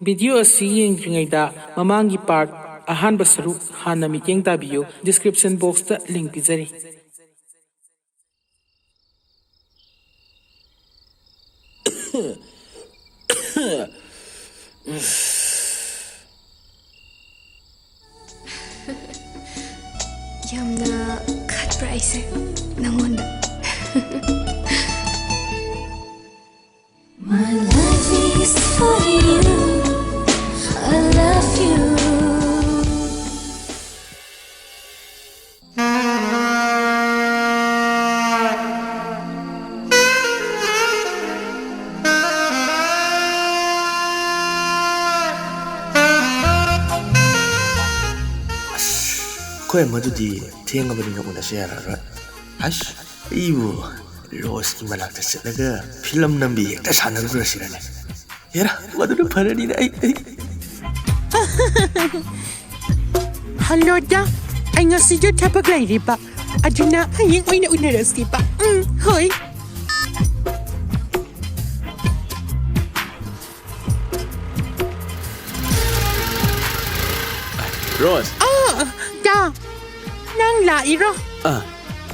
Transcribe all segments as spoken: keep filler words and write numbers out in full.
Video ꯑꯁꯤ ꯌꯦꯡꯗ꯭ꯔꯤꯉꯩꯗ ꯃꯃꯥꯡꯒꯤ part ꯑꯍꯥꯟꯕ ꯁꯔꯨꯛ ꯍꯥꯟꯅ ꯃꯤꯠꯌꯦꯡ ꯇꯥꯕꯤꯌꯨ, ꯗꯤꯁꯀ꯭ꯔꯤꯞꯁꯟ ꯕꯣꯛꯁꯇ ꯂꯤꯡ ꯄꯤꯖꯔꯤ꯫ ꯌꯥꯝꯅ ꯈꯠꯄ꯭ꯔꯥ ꯑꯩꯁꯦ ꯅꯪꯉꯣꯟꯗ? My life is for you. I love you. ꯑꯩꯈꯣꯏ ꯑꯃꯗꯨꯗꯤ ꯊꯦꯡꯉꯕꯅꯤꯅ ꯎꯅꯁꯦ ꯌꯥꯔꯔꯣꯏ꯫ ꯑꯁ, ꯑꯩꯕꯨ ꯔꯣꯁꯀꯤ ꯃꯅꯥꯛꯇ ꯆꯠꯂꯒ ꯐꯤꯂꯝ ꯅꯝꯕꯤ ꯍꯦꯛꯇ ꯁꯥꯟꯅꯔꯨꯔꯁꯤꯔꯅꯦ? ꯍꯦꯔꯥ, ꯃꯗꯨꯅ ꯐꯔꯅꯤꯗ꯫ ꯑꯩ, ꯑꯩ ꯍꯜꯂꯣꯗ, ꯑꯩ ꯉꯁꯤꯗꯣ ꯊꯕꯛ ꯂꯩꯔꯤꯕ, ꯑꯗꯨꯅ ꯍꯌꯦꯡ ꯑꯣꯏꯅ ꯎꯅꯔꯁꯤꯕ꯫ ꯎꯝ, ꯍꯣꯏ꯫ ꯔꯣꯁ꯫ ꯑꯥ, ꯗꯥ, ꯅꯪ ꯂꯥꯛꯏꯔꯣ? ꯑꯥ,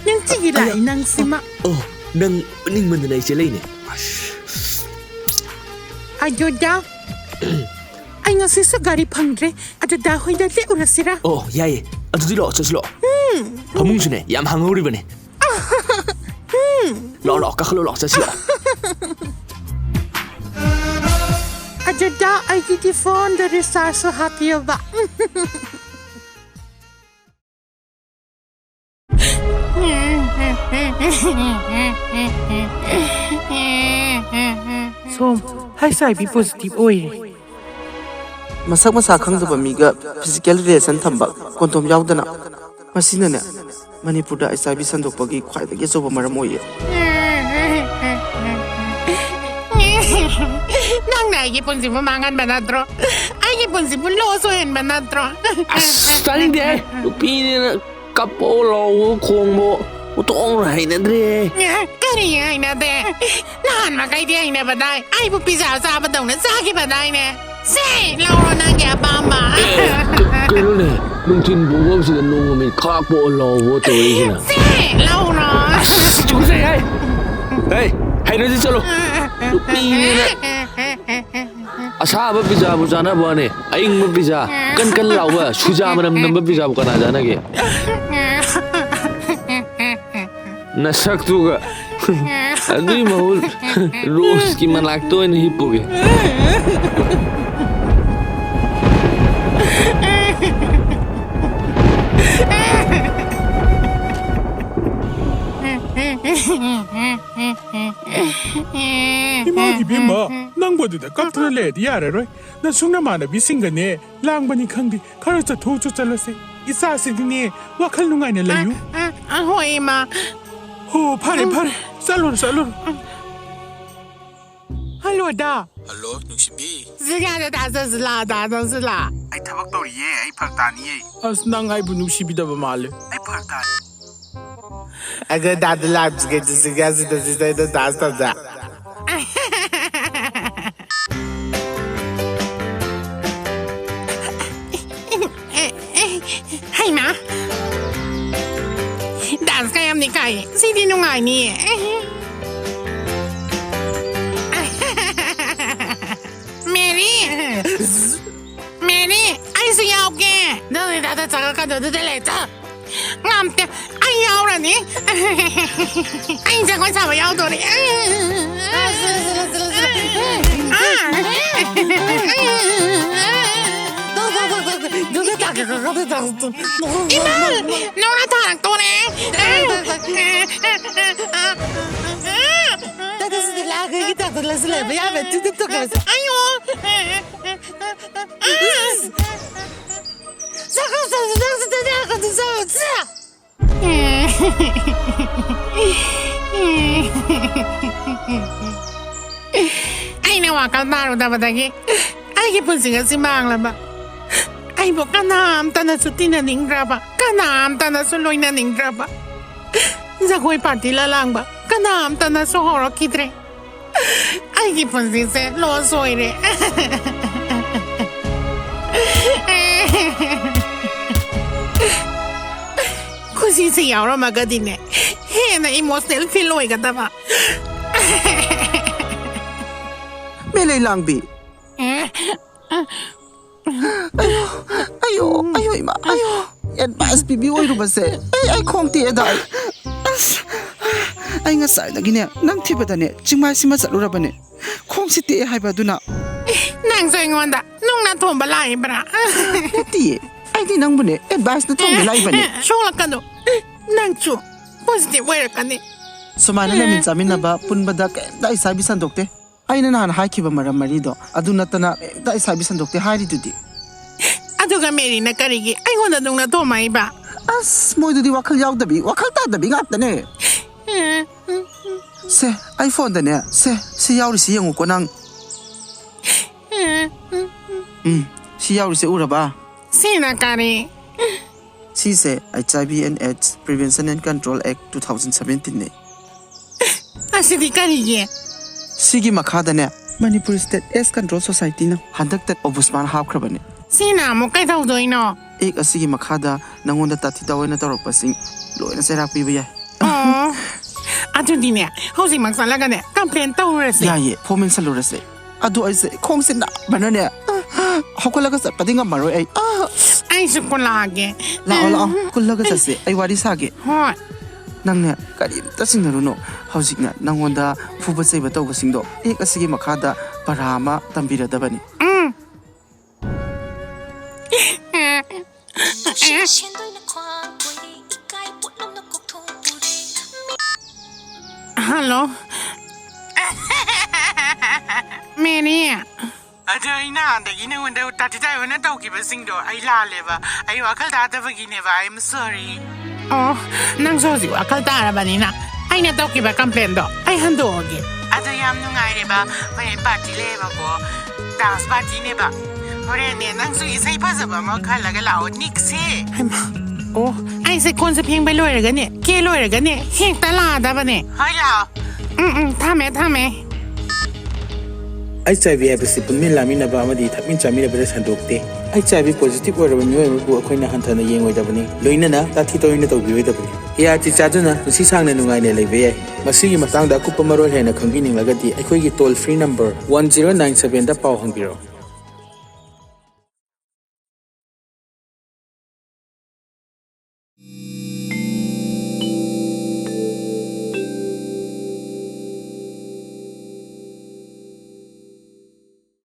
ꯅꯪ ꯆꯤꯒꯤ ꯂꯥꯛꯏ ꯅꯪꯁꯤꯃ꯫ ꯑꯣ, ꯅꯪ ꯎꯅꯤꯡꯃꯟꯗꯅ ꯑꯩ ꯆꯦꯜꯂꯛꯏꯅꯦ꯫ ꯑꯗꯨꯗ, ꯑꯩ ꯉꯁꯤꯁꯨ ꯒꯥꯔꯤ ꯐꯪꯗ꯭ꯔꯦ꯫ ꯑꯗꯨꯗ ꯍꯣꯏꯗ ꯂꯦꯛꯎꯔꯁꯤꯔꯥ? ꯑꯣ, ꯌꯥꯏꯌꯦ꯫ ꯑꯗꯨꯗꯤ ꯂꯥꯛꯑꯣ, ꯆꯠꯁꯤ ꯂꯥꯛꯑꯣ꯫ ꯐꯃꯨꯡꯁꯨꯅꯦ, ꯌꯥꯝ ꯍꯥꯡꯍꯧꯔꯤꯕꯅꯦ꯫ ꯂꯥꯛꯑꯣ, ꯂꯥꯛꯑꯣ, ꯀꯥꯈꯠꯂꯣ, ꯂꯥꯛꯑꯣ, ꯆꯠꯁꯤ ꯂꯥꯛꯑꯣ꯫ ꯑꯗꯨꯗ ꯑꯩꯒꯤꯗꯤ ꯐꯣꯟꯗ ꯔꯤꯆꯥꯔꯖꯁꯨ ꯍꯥꯞꯄꯤꯌꯣꯕ꯫ ꯁꯣꯝ, ꯍꯩꯆ ꯑꯥꯏ ꯚꯤ ꯄꯣꯖꯤꯇꯤꯚ ꯑꯣꯏꯔꯦ꯫ ꯃꯁꯛ ꯃꯁꯥ ꯈꯪꯗꯕ ꯃꯤꯒ ꯐꯤꯖꯤꯀꯦꯜ ꯔꯤꯂꯦꯁꯟ ꯊꯝꯕ, ꯀꯣꯟꯗꯣꯝ ꯌꯥꯎꯗꯅ꯫ ꯃꯁꯤꯅꯅꯦ, ꯃꯅꯤꯄꯨꯔꯗ ꯑꯩꯆ ꯑꯥꯏ ꯚꯤ ꯁꯟꯗꯣꯛꯄꯒꯤ ꯈ꯭ꯋꯥꯏꯗꯒꯤ ꯑꯆꯧꯕ ꯃꯔꯝ ꯑꯣꯏꯌꯦ꯫ ꯅꯪꯅ ꯑꯩꯒꯤ ꯄꯨꯟꯁꯤꯕꯨ ꯃꯥꯡꯍꯟꯕ ꯅꯠꯇ꯭ꯔꯣ? ꯑꯩꯒꯤ ꯄꯨꯟꯁꯤꯕꯨ ꯂꯣꯁ ꯑꯣꯏꯍꯟꯕ ꯅꯠꯇ꯭ꯔꯣ? ꯑꯁ, ꯇꯥꯅꯤꯡꯗꯦꯍꯦ꯫ ꯅꯨꯄꯤꯅꯦꯅ ꯀꯞꯄꯣ, ꯂꯥꯎꯕ, ꯈꯣꯡꯕ, ꯎꯇꯣꯡꯅ ꯍꯩꯅꯗ꯭ꯔꯦꯍꯦ꯫ ꯀꯔꯤ ꯍꯩꯅꯗꯦ? ꯅꯍꯥꯟ ꯃꯈꯩꯗꯤ ꯍꯩꯅꯕꯗꯥꯏ? ꯑꯩꯕꯨ ꯄꯤꯖꯥ ꯆꯥꯕꯗꯧꯅ ꯆꯥꯈꯤꯕꯗꯥꯏꯅꯦ? ꯁꯦ, ꯂꯧꯔꯣ ꯅꯪꯒꯤ ꯑꯄꯥꯝꯕ꯫ ꯑꯦ, ꯀ-, ꯀꯩꯅꯣꯅꯦ? ꯅꯨꯡꯊꯤꯟ ꯄꯨꯡ ꯑꯍꯨꯝꯁꯤꯗ ꯅꯣꯡꯃ ꯃꯩ ꯈꯥꯛꯄ ꯂꯥꯎꯕ ꯇꯧꯔꯛꯏꯁꯤꯅ꯫ ꯁꯦ, ꯂꯧꯔꯣ꯫ ꯑꯁ, ꯇꯨꯀꯠꯆꯩ ꯍꯥꯏ꯫ ꯍꯦ, ꯍꯩꯅꯗꯤ ꯆꯠꯂꯣ꯫ ꯅꯨꯄꯤꯅꯦꯅ꯫ ꯑꯁꯥꯕ ꯄꯤꯖꯥꯕꯨ ꯆꯥꯅꯕ ꯋꯥꯅꯦ꯫ ꯑꯏꯪꯕ ꯄꯤꯖꯥ, ꯀꯟ ꯀꯟ ꯂꯥꯎꯕ, ꯁꯨꯖꯥ ꯃꯅꯝ ꯅꯝꯕ ꯄꯤꯖꯥꯕꯨ ꯀꯅꯥ ꯆꯥꯅꯒꯦ? ꯅꯁꯛꯇꯨꯒ꯫ ꯑꯗꯨꯏ ꯃꯍꯨꯠ ꯔꯣꯁꯀꯤ ꯃꯅꯥꯛꯇ ꯑꯣꯏꯅ ꯍꯤꯞꯄꯨꯒꯦ꯫ ꯏꯃꯥ ꯏꯕꯦꯝꯃ, ꯅꯪꯕꯨ ꯑꯗꯨꯗ ꯀꯞꯇꯅ ꯂꯩꯔꯗꯤ ꯌꯥꯔꯔꯣꯏ꯫ ꯅꯁꯨꯡ ꯅꯃꯥꯟꯅꯕꯤꯁꯤꯡꯒꯅꯦ ꯂꯥꯡꯕꯅꯤ ꯈꯪꯗꯦ, ꯈꯔ ꯆꯠꯊꯣꯛ ꯆꯠꯂꯁꯦ꯫ ꯏꯆꯥꯁꯤꯗꯤꯅꯦ ꯋꯥꯈꯜ ꯅꯨꯡꯉꯥꯏꯅ ꯂꯩꯌꯨ꯫ ꯑ, ꯑ, ꯍꯣꯏ, ꯏꯃꯥ꯫ ꯍꯣ, ꯐꯔꯦ, ꯐꯔꯦ꯫ ꯆꯠꯂꯨꯔꯣ, ꯆꯠꯂꯨꯔꯣ꯫ ꯍꯜꯂꯣ, ꯗꯥ꯫ ꯍꯜꯂꯣ, ꯅꯨꯡꯁꯤꯕꯤ꯫ ꯖꯤꯒꯥꯗ ꯇꯥ ꯆꯠꯁꯤꯂꯥ, ꯇꯥ ꯆꯠꯁꯤꯂꯥ꯫ ꯑꯩ ꯊꯕꯛ ꯇꯧꯔꯤꯌꯦ, ꯑꯩ ꯐꯔꯛ ꯇꯥꯅꯤꯌꯦ꯫ ꯑꯁ, ꯅꯪ ꯑꯩꯕꯨ ꯅꯨꯡꯁꯤꯕꯤꯗꯕ ꯃꯥꯜꯂꯦ꯫ ꯑꯩ ꯐꯔꯛ ꯇꯥꯅꯤ꯫ ꯑꯗ ꯗꯥꯗ ꯂꯥꯛꯁꯤꯒꯦ, ꯁꯤꯒ ꯁꯤꯗ, ꯁꯤꯗ, ꯁꯤꯗ ꯗꯥꯟꯁ ꯇꯧꯖꯦ꯫ ꯍꯩꯃꯥ! ꯗꯥꯟꯁꯀ ꯌꯥꯝ ꯅꯩꯈꯥꯏꯌꯦ꯫ ꯁꯤꯗꯤ ꯅꯨꯡꯉꯥꯏꯅꯤꯌꯦ꯫ ꯃꯦꯔꯤ! ꯃꯦꯔꯤ! ꯑꯩꯁꯨ ꯌꯥꯎꯒꯦ! ꯅꯪ ꯅꯗꯥꯗ ꯆꯪꯉꯛꯀꯅꯨ, ꯑꯗꯨꯗ ꯂꯩ, ꯆꯠ! ꯉꯝꯇꯦ! ꯑꯩ ꯌꯥꯎꯔꯅꯤ! ꯑꯩ ꯖꯒꯣꯏ ꯁꯥꯕ ꯌꯥꯎꯗꯣꯔꯤ! ꯏꯃꯥ! ꯅꯣꯡꯅ ꯊꯥꯔꯛꯇꯣꯔꯦ! ꯑꯌꯣ! ꯑꯩꯅ ꯋꯥꯈꯜ ꯇꯥꯔꯨꯗꯕꯗꯒꯤ ꯑꯩꯒꯤ ꯄꯨꯟꯁꯤ ꯑꯁꯤ ꯃꯥꯡꯂꯕ꯫ ꯑꯩꯕꯨ ꯀꯅꯥꯝꯇꯅꯁꯨ ꯇꯤꯟꯅꯅꯤꯡꯗ꯭ꯔꯕ, ꯀꯅꯥꯝꯇꯅꯁꯨ ꯂꯣꯏꯅꯅꯤꯡꯗ꯭ꯔꯕ꯫ ꯖꯒꯣꯏ ꯄꯥꯔꯇꯤ ꯂꯥꯂꯥꯡꯕ ꯀꯅꯥꯝꯇꯅꯁꯨ ꯍꯧꯔꯛꯈꯤꯗ꯭ꯔꯦ꯫ ꯑꯩꯒꯤ ꯄꯨꯟꯁꯤꯁꯦ ꯂꯣꯁ ꯑꯣꯏꯔꯦ꯫ ꯁꯤ ꯌꯥꯎꯔꯝꯃꯒꯗꯤꯅꯦ, ꯍꯦꯟꯅ ꯏꯃꯣꯁꯅꯦꯜ ꯐꯤꯜ ꯑꯣꯏꯒꯗꯕ꯫ ꯃꯦꯂꯩ ꯂꯥꯡꯕꯤ꯫ ꯑꯌꯣ, ꯑꯌꯣ, ꯑꯌꯣ, ꯏꯃꯥ, ꯑꯌꯣ꯫ ꯑꯦꯗꯚꯥꯏꯁ ꯄꯤꯕꯤ ꯑꯣꯏꯔꯨꯕꯁꯦ ꯑꯩ, ꯑꯩ ꯈꯣꯡ ꯇꯦꯛꯑꯦꯗ ꯑꯩ꯫ ꯑꯁ, ꯑꯩ ꯉꯁꯥꯏꯗꯒꯤꯅꯦ ꯅꯪ ꯊꯤꯕꯗꯅꯦ ꯆꯤꯡꯃꯥꯏ ꯁꯤꯃ ꯆꯠꯂꯨꯔꯕꯅꯦ꯫ ꯈꯣꯡꯁꯤ ꯇꯦꯛꯑꯦ ꯍꯥꯏꯕ ꯑꯗꯨꯅ꯫ ꯅꯪꯁꯨ ꯑꯩꯉꯣꯟꯗ ꯅꯨꯡꯅ ꯊꯣꯝꯕ ꯂꯥꯛꯏꯕ꯭ꯔꯥ? ꯅꯠꯇꯤꯌꯦ, ꯑꯩꯗꯤ ꯅꯪꯕꯨꯅꯦ ꯑꯦꯗꯚꯥꯏꯁꯅ ꯊꯣꯝꯕ ꯂꯥꯛꯏꯕꯅꯦ꯫ ꯁꯣꯛꯂꯛꯀꯅꯨ꯫ ꯅꯪꯁꯨ ꯄꯣꯖꯤꯇꯤꯚ ꯑꯣꯏꯔꯛꯀꯅꯤ꯫ ꯁꯨꯃꯥꯏꯅ ꯂꯩꯃꯤꯟ ꯆꯥꯃꯤꯟꯅꯕ ꯄꯨꯟꯕꯗ ꯀꯩꯝꯇ ꯑꯩ ꯁꯥꯏꯕꯤ ꯁꯟꯗꯣꯛꯇꯦ꯫ ꯑꯩꯅ ꯅꯍꯥꯟ ꯍꯥꯏꯈꯤꯕ ꯃꯔꯝ ꯃꯔꯤꯗꯣ ꯑꯗꯨ ꯅꯠꯇꯅ ꯀꯩꯝꯇ ꯑꯩ ꯁꯥꯏꯕꯤ ꯁꯟꯗꯣꯛꯇꯦ ꯍꯥꯏꯔꯤꯗꯨꯗꯤ꯫ ꯑꯗꯨꯒ ꯃꯦꯔꯤꯅ ꯀꯔꯤꯒꯤ ꯑꯩꯉꯣꯟꯗ ꯅꯨꯡꯅ ꯊꯣꯝꯃꯛꯏꯕ? ꯑꯁ, ꯃꯣꯏꯗꯨꯗꯤ ꯋꯥꯈꯜ ꯌꯥꯎꯗꯕꯤ, ꯋꯥꯈꯜ ꯇꯥꯗꯕꯤ ꯉꯥꯛꯇꯅꯦ꯫ ꯁꯦ, ꯑꯩ ꯐꯣꯟꯗꯅꯦ, ꯁꯦ, ꯁꯤ ꯌꯥꯎꯔꯤꯁꯤ ꯌꯦꯡꯉꯨꯀꯣ ꯅꯪ꯫ ꯎꯝ, ꯁꯤ ꯌꯥꯎꯔꯤꯁꯦ ꯎꯔꯕ? ꯁꯤꯅ ꯀꯔꯤ? ꯁꯤꯁꯦ H I V and AIDS Prevention and Control Act two thousand seventeen ꯅꯦ꯫ ꯑꯁꯤꯗꯤ ꯀꯔꯤꯒꯤ? ꯁꯤꯒꯤ ꯃꯈꯥꯗꯅꯦ, ꯃꯅꯤꯄꯨꯔ ꯁ꯭ꯇꯦꯠ ꯑꯦꯗꯁ ꯀꯟꯇ꯭ꯔꯣꯜ ꯁꯣꯁꯥꯏꯇꯤꯅ ꯍꯟꯗꯛꯇ ꯑꯣꯝꯕꯨꯗꯁꯃꯥꯟ ꯍꯥꯞꯈ꯭ꯔꯕꯅꯦ꯫ ꯁꯤꯅ ꯑꯃꯨꯛ ꯀꯩꯗꯧꯗꯣꯏꯅꯣ? ꯑꯦꯛ ꯑꯁꯤꯒꯤ ꯃꯈꯥꯗ ꯅꯪꯉꯣꯟꯗ ꯇꯥꯊꯤ ꯇꯥꯑꯣꯏꯅ ꯇꯧꯔꯛꯄꯁꯤꯡ ꯂꯣꯏꯅ ꯆꯩꯔꯥꯛ ꯄꯤꯕ ꯌꯥꯏ꯫ ꯑꯣ, ꯑꯗꯨꯗꯤꯅꯦ, ꯍꯧꯖꯤꯛꯃꯛ ꯆꯠꯂꯒꯅꯦ ꯀꯝꯄ꯭ꯂꯦꯟ ꯇꯧꯔꯨꯔꯁꯦ꯫ ꯌꯥꯏꯌꯦ, ꯐꯣꯔꯃꯦꯜ ꯁꯜꯂꯨꯔꯁꯦ꯫ ꯑꯗꯣ ꯑꯩꯁꯦ ꯈꯣꯡꯁꯦ ꯅꯥꯕꯅꯅꯦ ꯍꯧꯒꯠꯂꯒ ꯆꯠꯄꯗꯤ ꯉꯝꯃꯔꯣꯏ ꯑꯩ꯫ ꯑꯩꯁꯨ ꯀꯨꯜꯂꯛꯑꯒꯦ꯫ ꯂꯥꯛꯑꯣ, ꯂꯥꯛꯑꯣ, ꯀꯨꯜꯂꯒ ꯆꯠꯁꯦ, ꯑꯩ ꯋꯥꯔꯤ ꯁꯥꯒꯦ꯫ ꯍꯣꯏ꯫ ꯅꯪꯅꯦ ꯀꯔꯤꯝꯇ ꯆꯤꯡꯅꯔꯨꯅꯨ꯫ ꯍꯧꯖꯤꯛꯅꯦ ꯅꯪꯉꯣꯟꯗ ꯐꯨꯕ ꯆꯩꯕ ꯇꯧꯕꯁꯤꯡꯗꯣ ꯑꯦꯛ ꯑꯁꯤꯒꯤ ꯃꯈꯥꯗ ꯄꯔꯥ ꯑꯃ ꯇꯝꯕꯤꯔꯗꯕꯅꯤ꯫ ꯎꯝ꯫ ꯍꯜꯂꯣ꯫ ꯃꯦꯔꯤ꯫ ꯑꯗꯣ ꯑꯩ ꯅꯍꯥꯟꯗꯒꯤ ꯅꯉꯣꯟꯗ ꯇꯥꯊꯤ ꯇꯥꯑꯣꯏꯅ ꯇꯧꯈꯤꯕꯁꯤꯡꯗꯣ ꯑꯩ ꯂꯥꯜꯂꯦꯕ꯫ ꯑꯩ ꯋꯥꯈꯜ ꯇꯥꯗꯕꯒꯤꯅꯦꯕ꯫ I am sorry꯫ ꯑꯣ, ꯅꯪꯁꯨ ꯍꯧꯖꯤꯛ ꯋꯥꯈꯜ ꯇꯥꯔꯕꯅꯤꯅ ꯑꯩꯅ ꯇꯧꯈꯤꯕ ꯀꯝꯄ꯭ꯂꯦꯟꯗꯣ ꯑꯩ ꯍꯟꯗꯣꯛꯑꯒꯦ꯫ ꯑꯗꯣ ꯌꯥꯝ ꯅꯨꯡꯉꯥꯏꯔꯦꯕ꯫ ꯍꯣꯔꯦꯟ ꯄꯥꯔꯇꯤ ꯂꯩꯌꯦꯕꯀꯣ꯫ ꯗꯥꯟꯁ ꯄꯥꯔꯇꯤꯅꯦꯕ꯫ ꯍꯣꯔꯦꯟꯅꯦ ꯅꯪꯁꯨ ꯏꯁꯩ ꯐꯖꯕ ꯑꯃ ꯈꯜꯂꯒ ꯂꯥꯛꯑꯣ, ꯅꯤꯛꯁꯦ꯫ ꯍꯩꯃꯥ꯫ ꯑꯣ, ꯑꯩꯁꯦ ꯀꯣꯟꯁꯦ ꯐꯦꯡꯕ ꯂꯣꯏꯔꯒꯅꯦ, ꯀꯦ ꯂꯣꯏꯔꯒꯅꯦ ꯍꯦꯛꯇ ꯂꯥꯛꯑꯗꯕꯅꯦ꯫ ꯍꯣꯏ, ꯂꯥꯛꯑꯣ꯫ ꯎꯝ, ꯎꯝ, ꯊꯝꯃꯦ, ꯊꯝꯃꯦ꯫ ꯑꯩꯆ ꯑꯥꯏ ꯚꯤ ꯍꯥꯏꯕꯁꯤ ꯄꯨꯟꯃꯤꯟ ꯂꯥꯡꯃꯤꯟꯅꯕ ꯑꯃꯗꯤ ꯊꯛꯃꯤꯟ ꯆꯥꯃꯤꯟꯅꯕꯗ ꯁꯟꯗꯣꯛꯇꯦ꯫ ꯑꯩꯆ ꯑꯥꯏ ꯚꯤ ꯄꯣꯖꯤꯇꯤꯚ ꯑꯣꯏꯔꯕ ꯃꯤꯑꯣꯏ ꯑꯃꯕꯨ ꯑꯩꯈꯣꯏꯅ ꯍꯟꯊꯅ ꯌꯦꯡꯉꯣꯏꯗꯕꯅꯤ, ꯂꯣꯏꯅꯅ ꯇꯥꯊꯤ ꯇꯧꯏꯅ ꯇꯧꯕꯤꯔꯣꯏꯗꯕꯅꯤ꯫ ꯑꯦ ꯑꯥꯔ ꯇꯤ ꯆꯥꯗꯨꯅ ꯄꯨꯟꯁꯤ ꯁꯥꯡꯅ ꯅꯨꯡꯉꯥꯏꯅ ꯂꯩꯕ ꯌꯥꯏ꯫ ꯃꯁꯤꯒꯤ ꯃꯇꯥꯡꯗ ꯑꯀꯨꯞꯄ ꯃꯔꯣꯜ ꯍꯦꯟꯅ ꯈꯪꯕꯤꯅꯤꯡꯂꯒꯗꯤ ꯑꯩꯈꯣꯏꯒꯤ toll free number one zero nine ꯁꯕꯦꯟꯗ ꯄꯥꯎ ꯍꯪꯕꯤꯔꯛꯎ꯫